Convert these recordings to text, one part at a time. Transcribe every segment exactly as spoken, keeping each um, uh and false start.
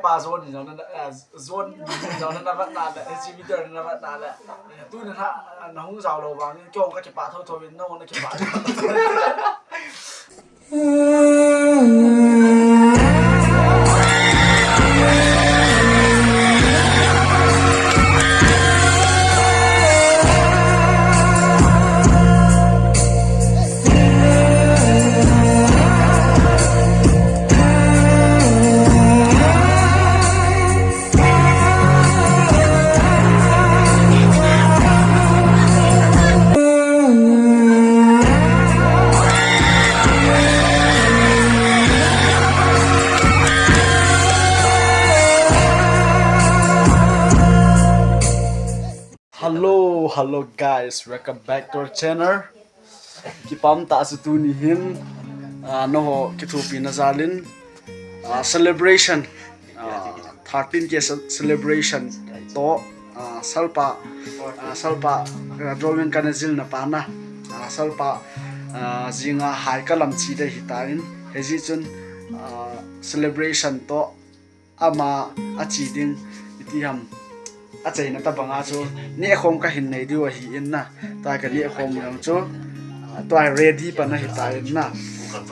Pa zone ni jong na, ah, zone ni jong na, na vat na le, H C V ter na vat na le. Eh, tu na na, na hung jao lou vang, kei hung ka kipah tho tho vin, na hung na kipah. Hello, hello guys, welcome back to our channel. Kipah tah a chu tuni hin, ah, nangho kithopina jal in, ah, celebration, ah, thirteen K ce-, celebration toh, ah, Salpa, ah, Salpa, ah, drawing kana jilna pa na, ah, Salpa, ah, jinga hai ka lam chi dei hitan, hijeh chun, ah, celebration toh, ama a chi ding, iti ham, a cheina tabang a chu, nehkhom kahin nei diu ahi in na, tua ka nehkhom jong chu, tua ready pan ahi tan na,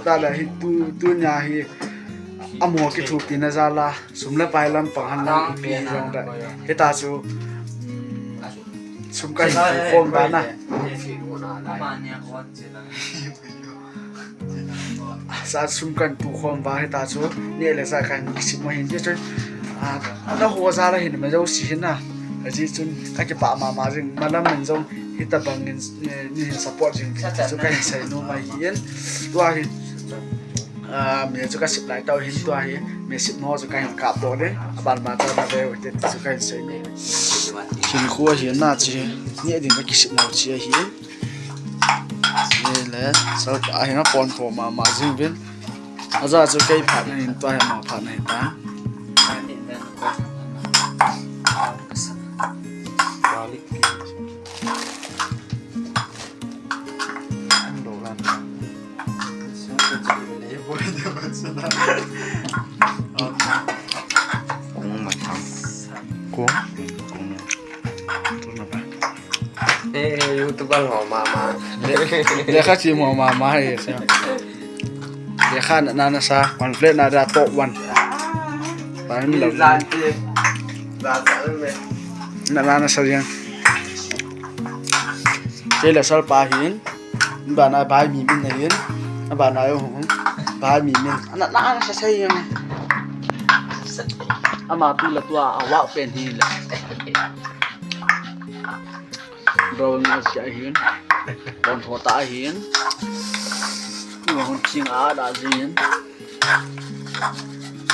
tua le hi tu, tunia hi, amaho kithopina jal a, sum le pai lampang ham ipi jong ta, hita chu, um, sum kahin tukhom ba na. Sa sum kahin tukhom ba hita chu, neh le chah kahin kisem u ahin, ti chun, ah, nangho jal a hin ma jouse hin na. Ajeh chun, ka kipah mama jing, malam in jong, hitabang in, eh, nei hin support jing, ti chu kahin seinom ahi in. Tua hi, ah, mi chu ka sep lai tau hin, tua hi, mi sep nau chu kahin kap doh le, aban ma ta na ve u te, ti chu kahin seinom. Hinkho ahi na chi, neh ding ka kisem nau chi ahi. Ni le, Salpa hin apon tho mama jing uvin. Aja chu kei phat na hin tua hi ama phat na hin ta. Kong ma tham. Kong? Kong. Eh, YouTuber ho mama. Le, lekha chi mo mama hai se. Lekha na, na, na sa, conflict na da top one. Pa hin lo. Zan ti. Zan sa le. Na, na, na sa yang. Kei le Salpa hin. Abana Bai Mimin ahin. Abana yo hung. Bai Mimin. Ana, na, na sa sa yang. Ama tu la tua a wa pen hi la. Drawing a sia ahin. Pon tho ta ahin. Nahon ching a da jin.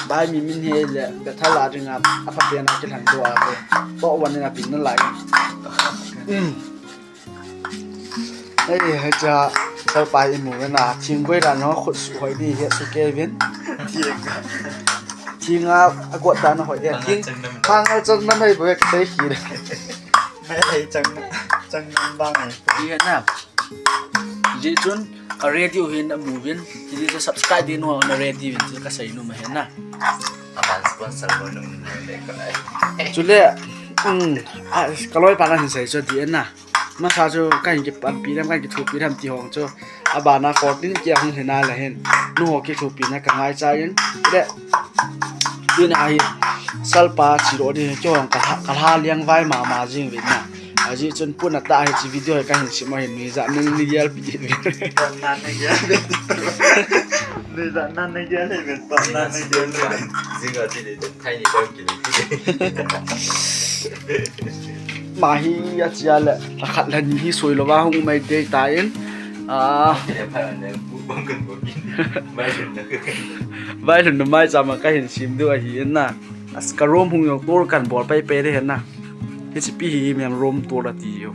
Bai Mimin hi le, Bethel a dinga, apha pen a kilhang doh a te. Top one in a pin na lai. Um. Ei, hicha, Salpa imu ve na, thing boi dan ho khut su hoi di, he su kei uvin. Thing a, a kot dan hoi di, thing, pangal chang na mai boi ka tei khi. Mai hei chang, chang nam bang ai. Ye na. Hijeh chun, a ready u hin amu uvin, hijeh chun subscribe ding nangho na ready uvin, chu ka seinom ahi na. Aban sponsor mo nung le ka lai. Chule, um, a, ka loipa na hin sei chu di na. Masa chu kahin kipanpi dem, kahin kithopi dem ti hong chu. Abana fourteen K hung hi na le hin. Nangho kithopina ka ngaicha in. Le, tuna hi, Salpa chi lo di, kei hong ka lha, ka lha liang vai mama jing uvin na. Ajeh chun puna ta hiche video hi kahin sem u ahin, nuijat nung nei gel pi. Totna nei gel pi. Nuijat na nei gel pi, totna nei gel pi. Jing a ti di, thai ni dam ki ni. Ama hi achi a le, lha khat lha ni hi soi lou va hung um mai dei tan. Ah. Vailhun na maicham a kahin sem diu ahi in na. As ka room hung jong tour kan bol pai pai ding ahi na. Hiche pi hi mem room tour ati u.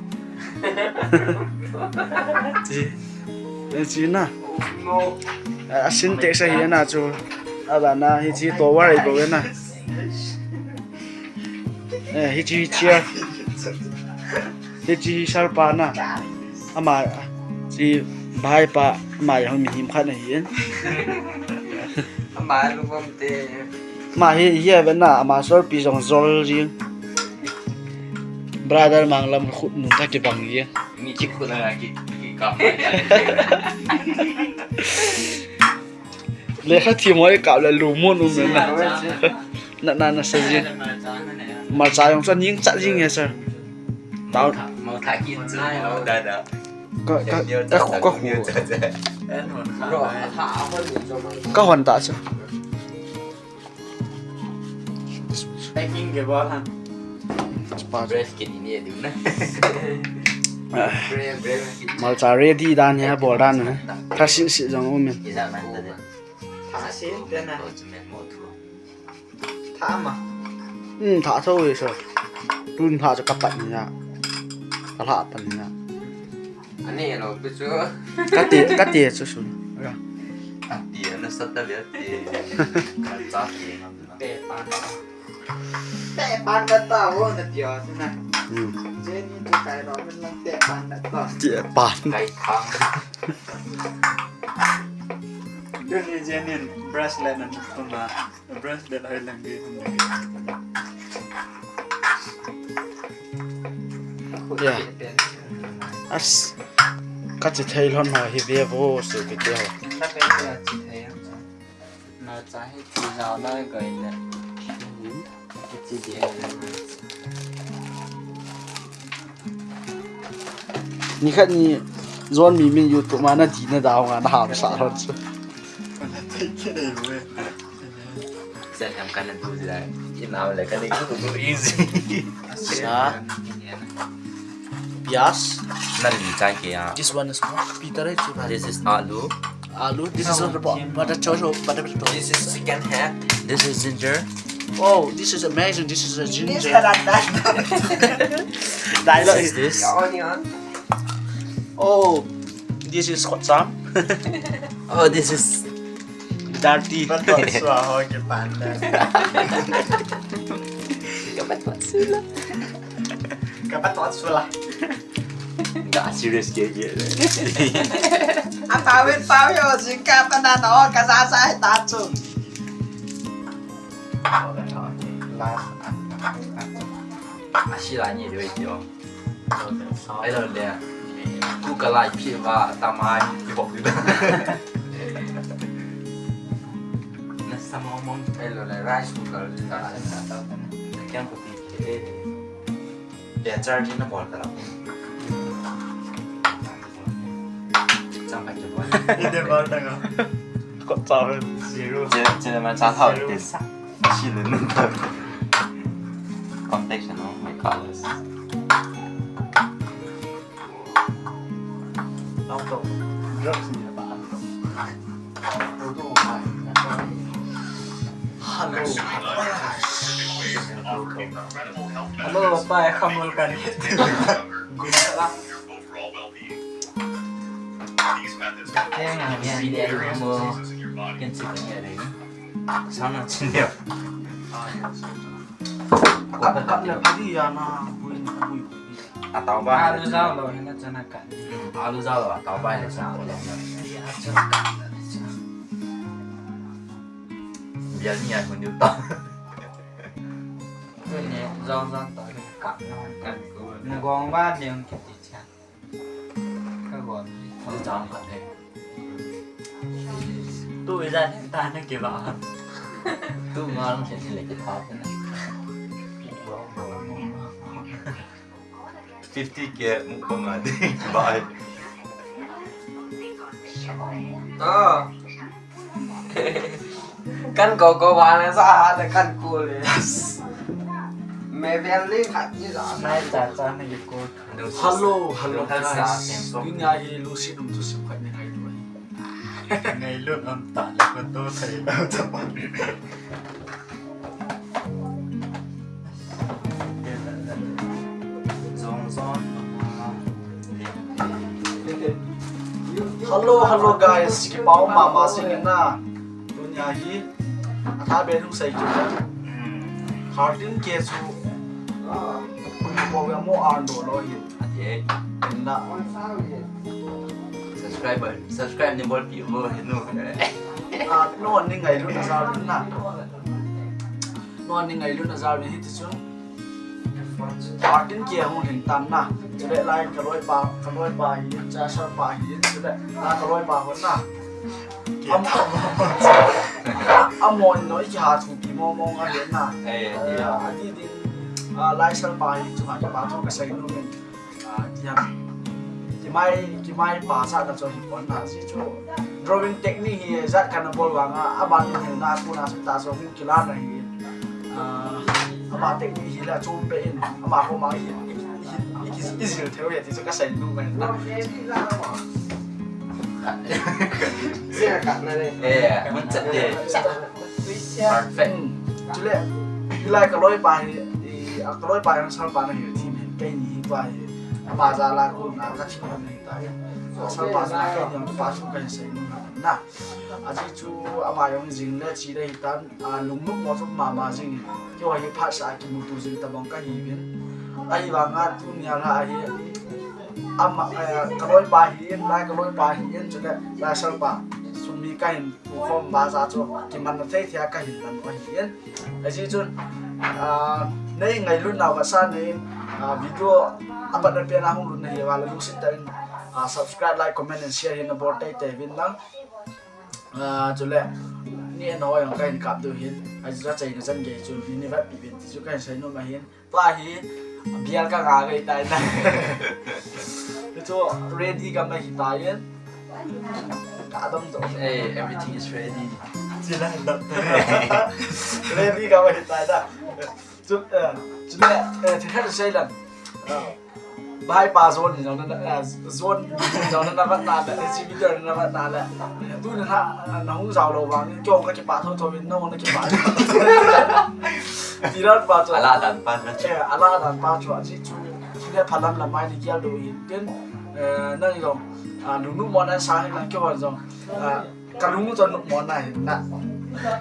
Chi. Eh, chi na. Eh, a Sintex ahi na chu. Abana hiche tower ahi bou na. Eh, hiche chair. Hiche Salpa na. Ama, chi Bhai pa, ama jong mihem khat ahi in. Ama lungmong te. Ma hi, hi a ven na, ama sor pi jong jol jing. Brother Manglam khut nung ka kibang jing. Mi ki khut na ki, ki kam. Le kha thi moi ka le lu mun um na. Na, na, na sa jing. Malcha jong chu ning chat jing e sir. Tao. Mau tha ki chu mau da da. Ka, ka, ka, ka, ka, ka hon ta chu. Packing ke bol han. Breast kit ni e ding na. Breast, breast kit. Malcha ready dan hi a bol dan na. Tha sih sih jong um in. Isa man ta de. Tha sih te na. Tha ma. Hmm, tha tho e sir. Tun tha chu ka pat ni a. Ka la pat ni a. Ani lo pi chu. Ka ti, ka ti chu su. Ka ti na sa ta le ti. Ka cha ti ngam na. Te pan. Te pan ka ta wo na ti o su na. Hmm. Jenny tu kai lo men lang te pan na ta. Te pan. Kai pan. Tuni Jenny bracelet na tu ma. Bracelet hoi lang di. Ya. As. Ka chi thei lhon ho hi ve vo su ki te ho. Ka pe ka chi thei. Na cha hi chi jao na ko in le. Ki chi di. Ni khat ni John mi min YouTube ma na di na dao nga na ham sa lhon chu. Sen ham kan du ji dai. In am le kan du du easy. Sa. Pyaz. Na li chai ke ya. This one is what? Peter hai chi ba. This is alu. Alu. This is not about butter chocho, butter chocho. This is chicken head. This is ginger. Oh, this is amazing. This is a ginger. Dialogue is this. Onion. Oh, this is kotsam. Oh, this is dirty. Patwa sua ho ke panda. Kapatwa sula. Kapatwa sula. Ga serious ke ye. Ang tawin tawin o singka pa na no ka sa sa ta chu. Last. Asila ni doi ti o. Ai lo le. Ku ka lai phi va ta mai ki bok ni. Na sa mo mo ai lo le rice cooker. Kya ko ti. Te charge na bol ta la. Chang ka ke bol. Ide bol ta ka. Ko ta. Zero. Je, je man cha thao te sa. Shi le nun ta. Context no, my colors. Auto. Drugs ni ba. Hello. Hello, pa, khamul kan. Gun ka la. Keng a, ya, ya, mo. Ken si kan ya dai. Sana chin ya. Kat, kat le, kadi ya na, hui, hui. Atao ba. Alu jao lo, hina chana kat. Hmm, alu jao lo, atao ba, hina chana kat. Ya, chana kat. Biar ni ya, hunyu ta. Ni, jao jao ta, kat na, kat. Ni gong ba, ni kiti cha. Ka gon. Lu chang khat e. Tu ijan ta na ke ba. Tu ngal se le ke pa na. Fifty K mukbang a ding ba. Ah. Kan ko ko ba na sa ha ta kan ko le. Me bel ni khat ni la. Nai cha cha na ye ko. Hello, hello, hello, guys. Hello. Tunia hi Lucy nung tu sim khat ni ngai lu. Ngai lu am ta le ko to thai lo cha pa. Hello, hello guys, kipa um mama jing in na. Tunia hi atha be nung sei kit na. Thirteen K chu, ah, kun ko ga mo an do lo hi. Ati e. In na. Subscriber, subscribe ni bol pi mo hi nu. Ah, no ni ngai lu na sa na. Nangho ni ngailutna jal uvin hiti chun. Martin kia hung hin tan na. Chule lai ka loipa, ka loipa hi, cha sar pa hi, chule la ka loipa hon na. Am-, amon no iki ha thu ki mo mo nga hin na. Eh, eh. Ah, ati din, ah, lai sar pa hi chu ha ki pa thu ka sai nu min. Ah, kiam. Kimai, kimai pa sa ta cho hi pon na si chu. Drawing technique hi jat kana bol vang a, aban ni na ku na sa ta so ki la na hi. Ah, ama technique hi la chu pe in, ama ko ma hi, hi, hi, hi, hi zil theo ya ti so ka sai nu mai na. Zil ka na le. Eh, mun chat de. Perfect. Hmm. Chule, hilai ka loipa hi, i, a ka loipa jong sar pa na hi, team hin, keini hi pa hi, ama jal a kon na, ka thi na hi ta hi. A sar pa jong keini jong pa jong ka hin sei na na. Ajeh chu ama jong jing le chi le hi tan, a, lungnom mo jong mama jing. Keiho hi phat sa kimuto jing tabang ka hi uvin. Ahivang a tunia la hi, ama, eh, ka loipa hi, lai ka loipa hi, chule, lai sar pa, sum mi ka hin, Pu khom ba sa chu kimanna thei thei a ka hin man u ahi in. Ajeh chun, ah, nei ngailutna u vasa nei, ah, video apat na pen a hung lutna hi vang le lungset tah in, ah, subscribe, like, comment and share hin na bol tei tei uvin lang. Ah, chule, ni en ho jong ka hin kap diu hin. Ajeh chu achaina chan gei chu ni ni vet pi uvin ti chu ka hin sei nom ahin. Tua hi, bial ka nga ve tai na. Chu ready ka ma hi tai. Ka dam to. Hey, everything is ready. Sila dam to. Ready ka ma hi tai na. Chu, eh, chu le, eh, thi khat sei lam. Bai pa zon ni zon na, eh, zon ni zon na vat na le, si video na vat na le. Tu na ha, na hung jao lo vang, kyo ka ki pa tho tho vin, na hung na ki pa. Tiran pa chu. Ala dan pa na. Che, ala dan pa chu, aji chu. Kile phalam la mai ni kial do hin tin. Eh, nang jong, ah, lungnom mo na sa hin nang kyo hon jong. Ah, ka lung chu nom mo na hin na.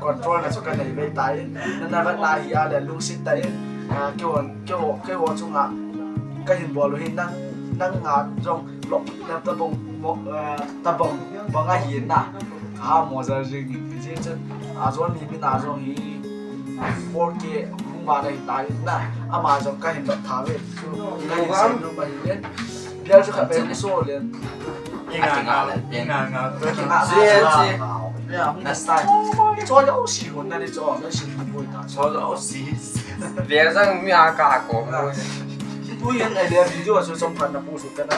Control na chu ka nei ve tai. Na na vat na hi a le lungset tai. Ah, kyo hon, kyo, kyo chunga. Ka hin bol u hin nang, nang nga jong lok na tabang, mo, eh, tabang, bang ahi na. Ha mo ja jing ni. Jing chen, a jon mi mi na jong hi four K hung ba na hi ta hi na. Ama jong ka hin bat tha ve. Chu ka hin sei nom ba hi le. Bial chu khat be so le. Inga nga le, inga nga. Inga nga. Next time. Cho lo si hon na ni cho, na si ni boi ta. Cho lo si. Bial jang mi a ka ko. Ui, an ai le video chu chom phat na pu su ka na.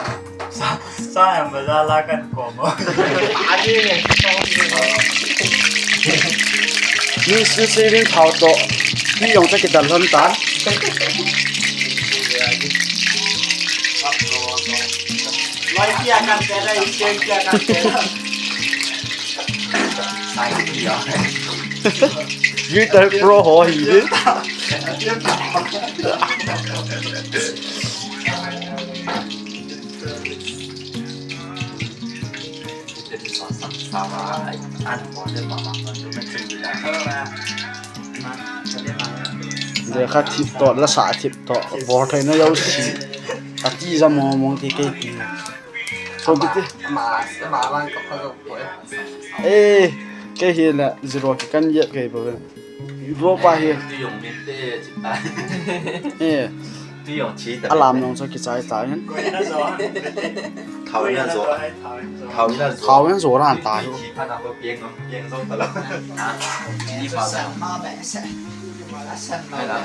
Sa, sa yang ba la kan ko mo. Ani ne. Ni su si rin thao to. Ni yong cha ki dal hon tan. Lai kia kan te la, i kia kan te la. Sai ki ya. Guitar Pro ho hi. Lekha thip to, lasa thip to, bol thei na jouse. Ati ja mong mong ti kei ti. Ko bi ti. Ma, ma lang ka pha jo ko. Eh, kei hi la zero ki kan yet kei bo. Bro pa hi. Tui jong min te chi ta. Eh. Tui jong chi ta. Alam jong chu kichai ta hin. Thao na jo. Thao na jo. Thao na jo ran ta. Chi pha na ko pieng jong, pieng jong ta lo. Chi pa da. Ai la.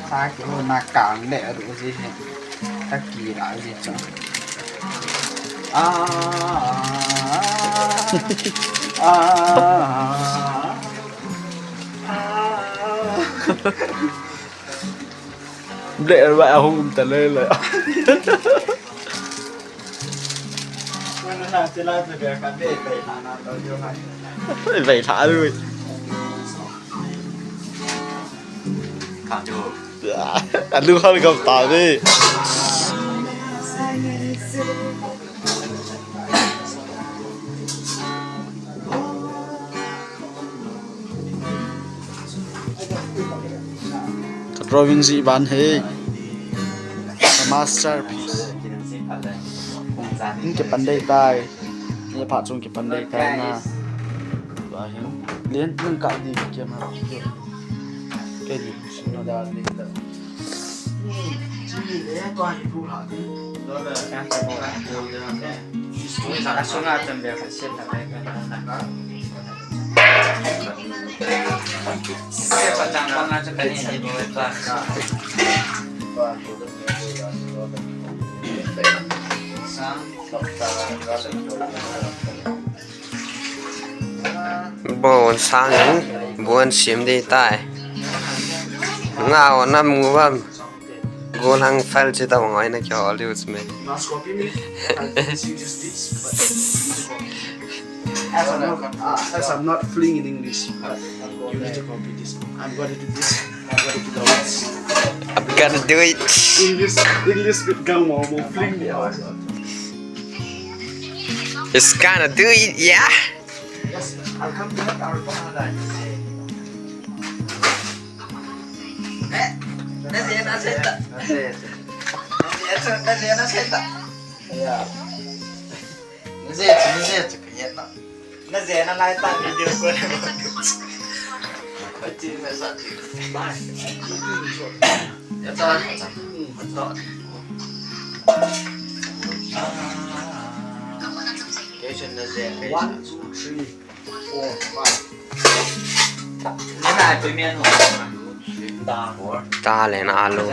Sa ki ho na kang le ru ji he. Ta ki la ji chu. Ah, ah, ah, ah. Ble ba a hung um ta le le. Vei tha lui. A lu hal gam ta ve. Ka drawing ji ban he. Ka masterpiece. Hung kipan dei tai. Ni pha chung kipan dei tai na. Ba hin. Lien, nang ka di ke ma. Ke di. Sino da di da. Ni, ni le to ni pu ha di. Asunga cham be ka se ta ka. Bon sang in, bon sim di tai. Nga o nam mu bam. Golang file chi ta ngai na kya all use me. Last copy me. As I'm not, uh, as I'm not fluent in English, but you need to copy this. I'm gonna do this. I'm gonna do the words. I'm gonna do it. English, English with Gangmo, mo fling the house. He's gonna do it, yeah. Yes, I'll come to that. I'll come to that. Naze, naze ta. Naze, naze ta. Ya. Naze, naze ta. Kaya na. Naze na lai ta video ko na. Achi na sa. Bye. Ya ta. Hmm, ta. Kaya siya naze, kaya siya. One, two, three. Dal and alu.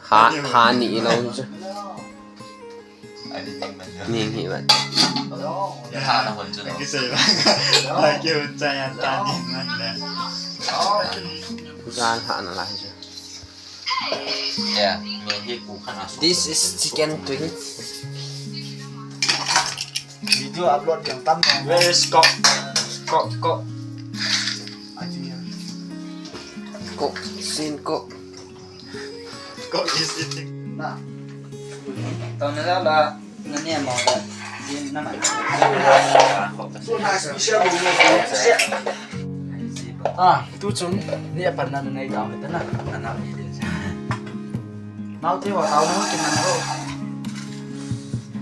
Ha, ha ni ilou chu. Ni hi vat. Dal ha na lai chu. This is chicken twin. Video upload yang tam. Where is cook? Cook, cook. Cook, sin cook. Cook is eating. Na. Tao na la la. Na ni ma la. Din na ma. So nice, special. Ah, tu chun ni a pan na nei dau ta na. Na na ni de. Nau te wa tau na ki man ro.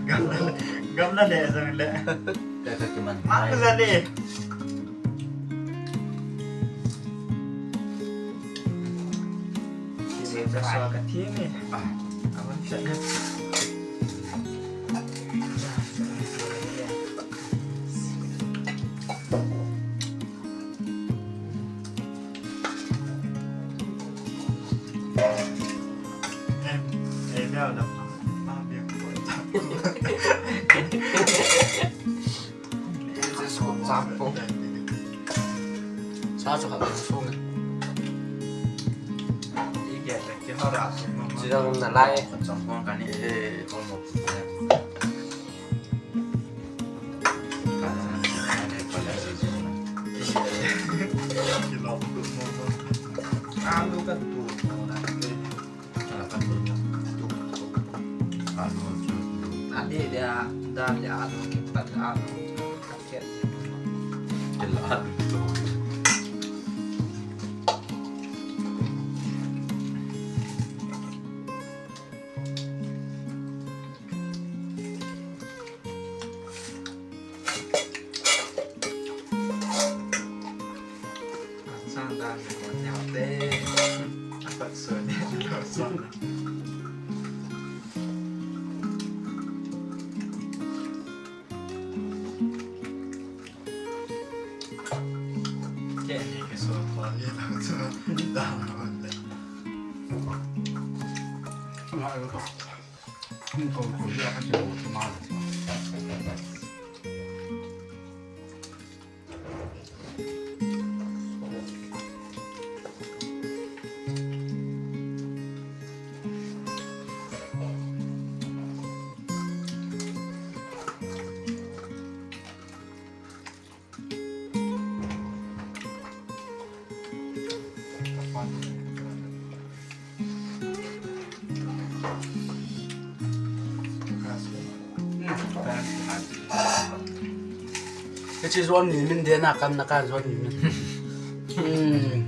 Gam na, gam na le jang le. Ka ka ki man. Ma ka ja le. Ki le ja sa ka thi ni. Ah, awan sa na. Alu kan tu. Alu tu. Alu dia, dah dia alu, kita alu. Kita alu tu. Hiche jon ni min de na kam na ka jon ni min. Hmm.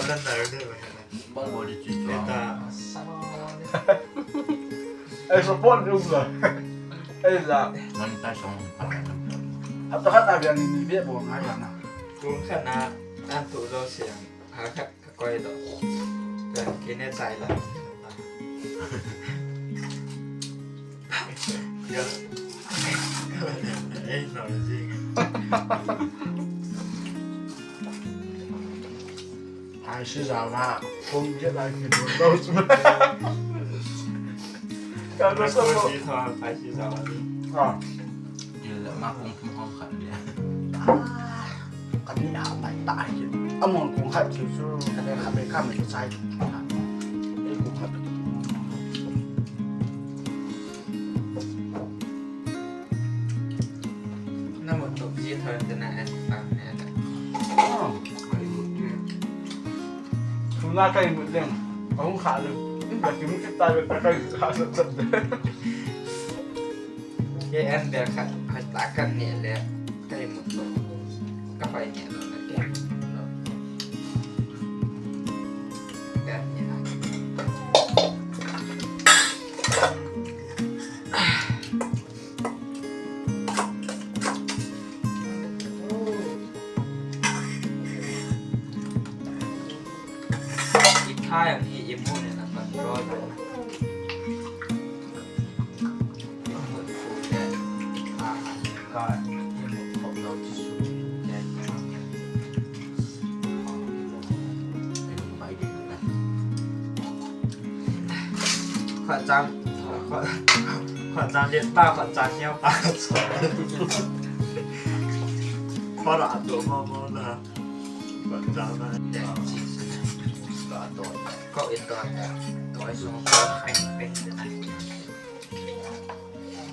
Order na order ba. Bang body chi to. Eta. Ei support jong la. Ei la. Monetize song pa. Hapta khat a bia ni ni bia bol ngai la na. Kum khat na an tu lo siang. Ha khat ka koi lo. Ka kine chai la. Ei, no, jing. Hai si jao ma, kum jet lai ki dun lo chu. Ka lo so. Hai si jao ma. Ah. Ye le ma kum kum hom khat le. Ah. Ka ni a bai ta hi. Amon kum khat chu chu, ka le khat be ka me chu chai. Ei kum khat. Na mo to ji thar te na an pa ne. Ah. Tuna ka imut leng. Ahung kha leng. Ka kimut kita ka ka ka sa sa. Ke an ber kha, kha ta kan ne le. Ka imut to. Ka pai ne lo na ke. Lo. Ka ne na. Ithai ang hi imu ne na pan ro na. Imu fu ne. Ka imu khop lo ti su. Khua chang, khua, khua chang liet pa, khua chang hiao pa. Khua la to mo mo na. Khua chang na. Khua to. Khua in to. To ai sung khua ai peng na.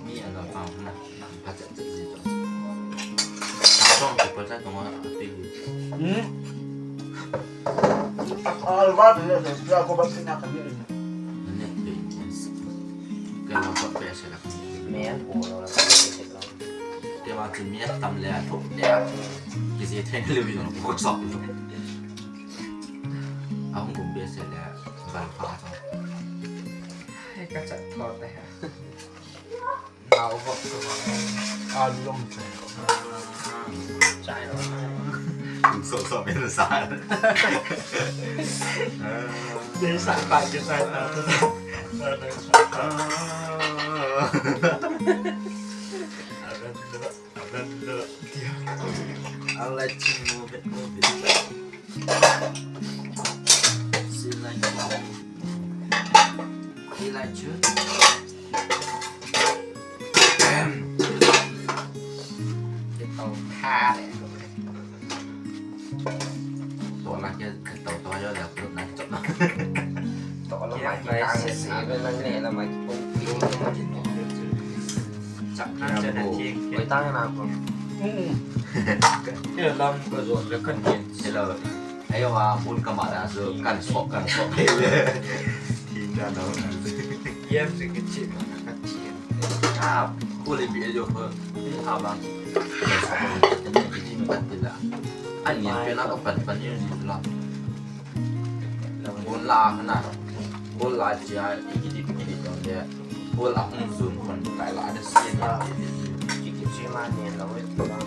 Mi a lo pa na. Pha chat chat ji to. Tong ki pa chat tong a ti. Hmm. Alba de de ya ko ba sina ka ni. Ne pe. Ka lo ko pe se la. Me an ko lo la ko pe se la. Te wa ti mi tam le a thok le a. Ki je theng le wi lo ko sok lo. A hung ko pe se le. Ba pa to. Hai ka chat tho te ha. Alu lom chai. Chai lo. Kum so so men sa. Dei sa pa ke sa na. I'll let you move it, move it. See like you. He like you. Bam. Cái tàu tha này. Tổ là cái, cái tàu to cho là cướp này, cướp này. Tổ là mày cái tăng sẽ về là nè là mày cũng Chắc chắn sẽ là thiên. Với tăng nào không? Cái là lòng có ruột là cần tiền. Hello. Ayo, ah, bun ka ma da so, kan sok, kan sok. Thing da no. Yem se ke chi ma ka chi. Ah, ko le bi ayo ko. Ah, ba. Ni ki ni ma ti la. An ni pe na ko pan pan ni la. Bun la na. Bun la chi a, i ki di ki di ton de. Bun la hung zun kon kai la de si ni. Ki ki chi ma ni la we ti la.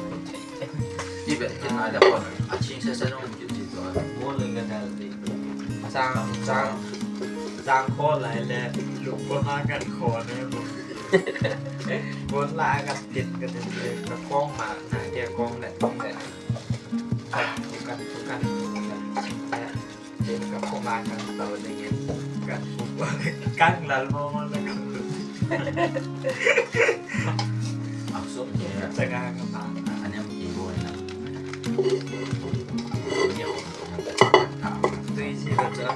Ibe kin na le kon. A ching se se nong ki ti to. Mo le ga dal de. Chang, chang, chang kho lai le. Lu ko na kan kho ne mo. Ko la ka tit ka tit le. Ka kong ma na ke kong le kong le. Ka, ka, ka, ka. Ka kong la kan to le nge. Ka, ka lal mo mo le ka. Aksok ke. Tengah ngapa? Ane mo ki bo na. Tui si ka cha.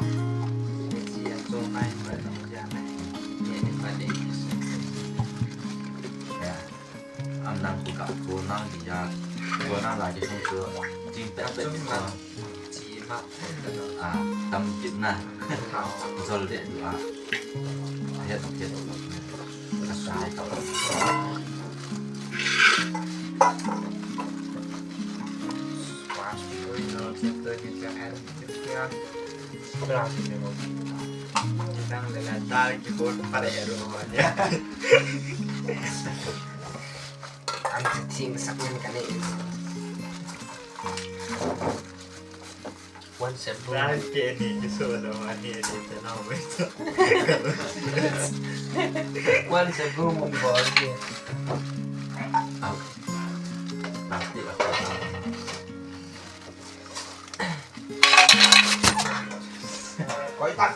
Si a cho mai ba ni ja mai. Ni ni pa de. Ya. Am nang ku ka ko nang di ya. Ko nang la ke song ko. Jing pe pe. Chi ma. Ah, tam kit na. Zol de du a. He to ke. Ka sai to. Dang le la dal ki bol pa de ro ma ya. Ang thing sak men ka ne. One step forward. Dai ke ni ki so lo ani ni te na we. Once a blue moon ball here. Koi tak.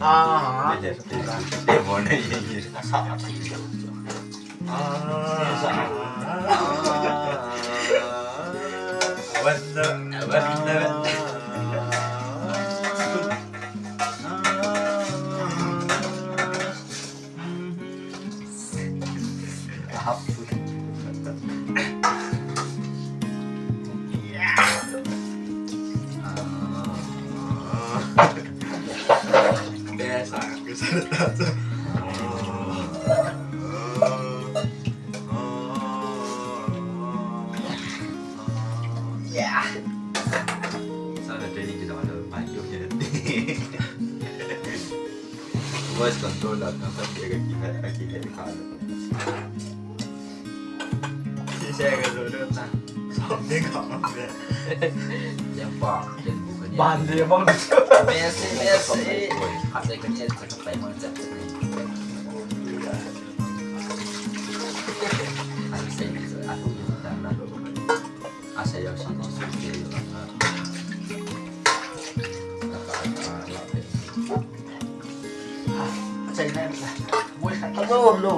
Ah, Voice control la kan sa ke ga ki hai, ki hai kha. Ki se ga lo lo ta. Something kha ma be. Yang pa, yang bu kan. Ban le bang. Messi, Messi. Oi, kha se kan chen sa ka pai ma chap. Ai se ni sa, a tu ni ta na. A se ya sa ni sa ke yo na. Hello, hello.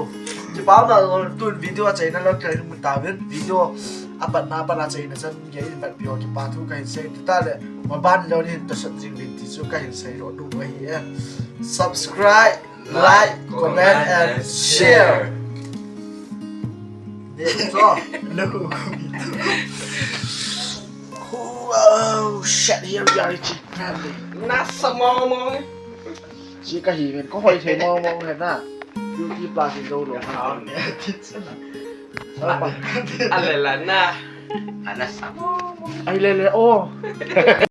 Kipa ma lo tun video a chaina lo try mu ta ven. Video a pat na pat a chaina chan ge in bat pio kipa thu kahin sei ta le. Ma ban lo ni to sat jing vin ti chu kahin sei lo du ahi e. Subscribe, like, comment and share. Hello. Oh shit, here we are, it's family. Nasa mo mo. Chi ka hi ven, ko hoi thei mo mo hen na. Beauty plus in dou lo. Ale la na. Ana sa mo mo. Ai le le o.